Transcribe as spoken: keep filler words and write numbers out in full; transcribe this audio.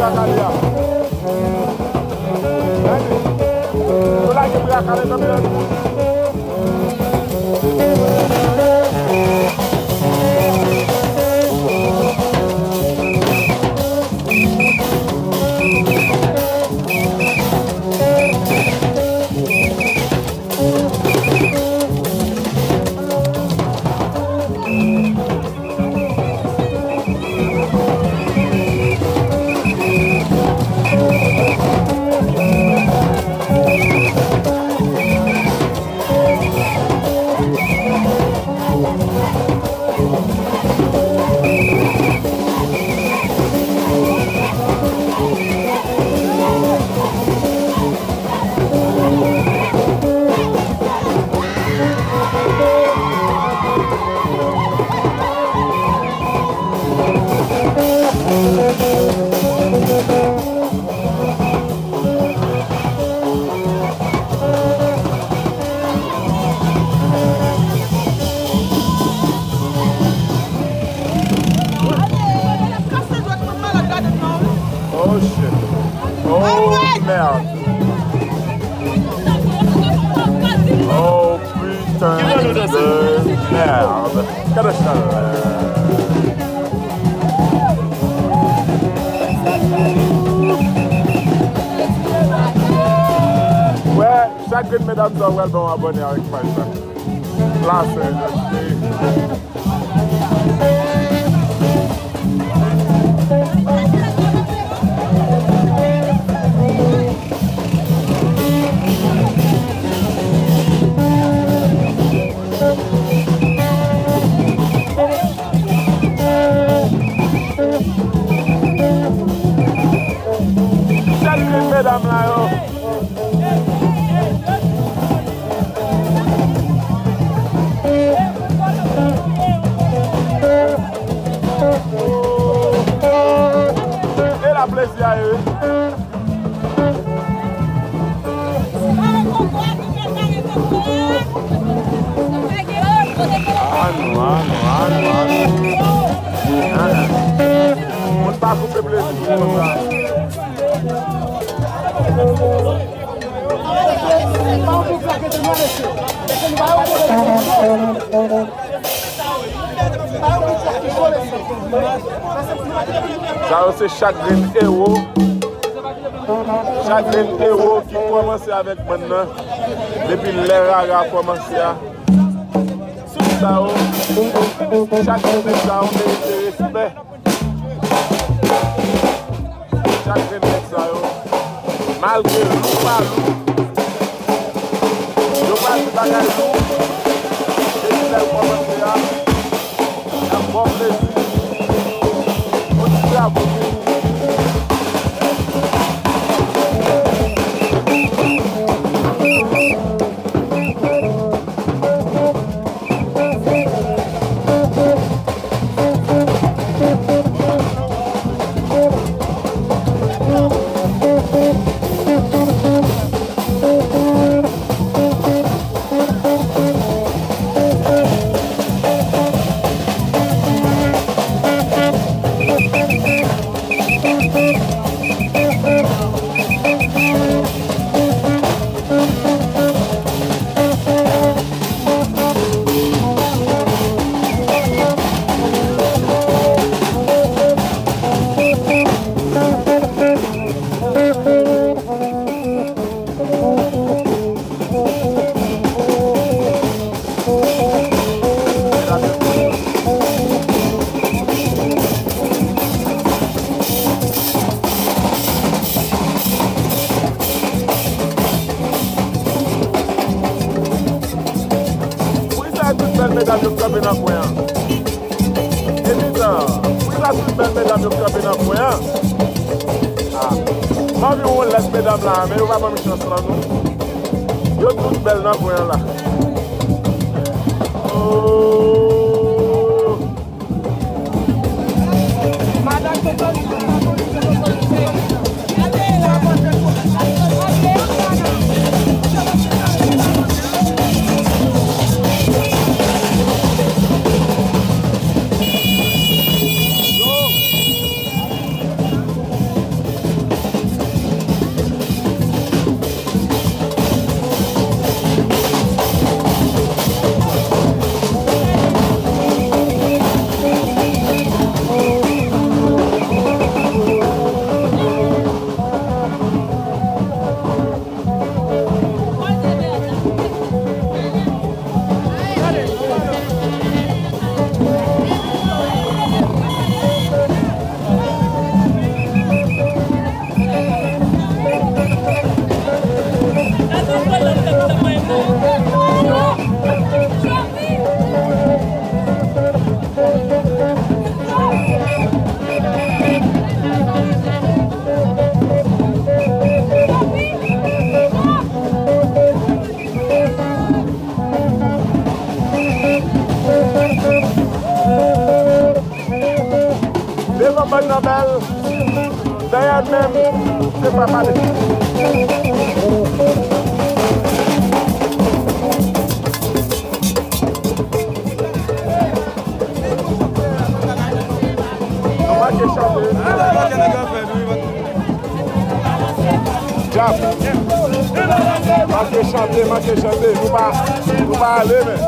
Yo lage bra kale nan men. Oh shit. Oh merde. Oh putain de merde. Gade sa. Wè, chak grenn medam sa w pral ban w abòne avèk paj la. La Sen Jezi. Chak grenn medam la yo. E la plezi a ye wi. Ah non, ah non, ah non, ah non. Ah, ah. Moun pa koupe plezi pou moun la. Sa yo se chak grenn ewo. Chak grenn ewo ki kòmanse avèk bann nan. Depi lè rara kòmanse a. Sa yo, chak grenn nèg sa yo merite respè. Chak grenn nèg sa yo, malgre lou pa lou, yo pa di bagay lou, depi lè yo kòmanse a, y ap ba w plezi. Yon ti bravo pou ou. Poukisa tout bèl medam yo kanpe nan kwen an? Epi sa, poukisa tout bèl medam yo kanpe nan kwen an? Ah, m anvi wè yon lòt medam la, men yo pa ban m chans lan non. Yo tout bèl nan kwen an la. Oh. Nan bèl, dèyè menm, se pa pale. Nou manke chante. Djab. Manke chante, manke chante. Nou pa, nou pa ale, men.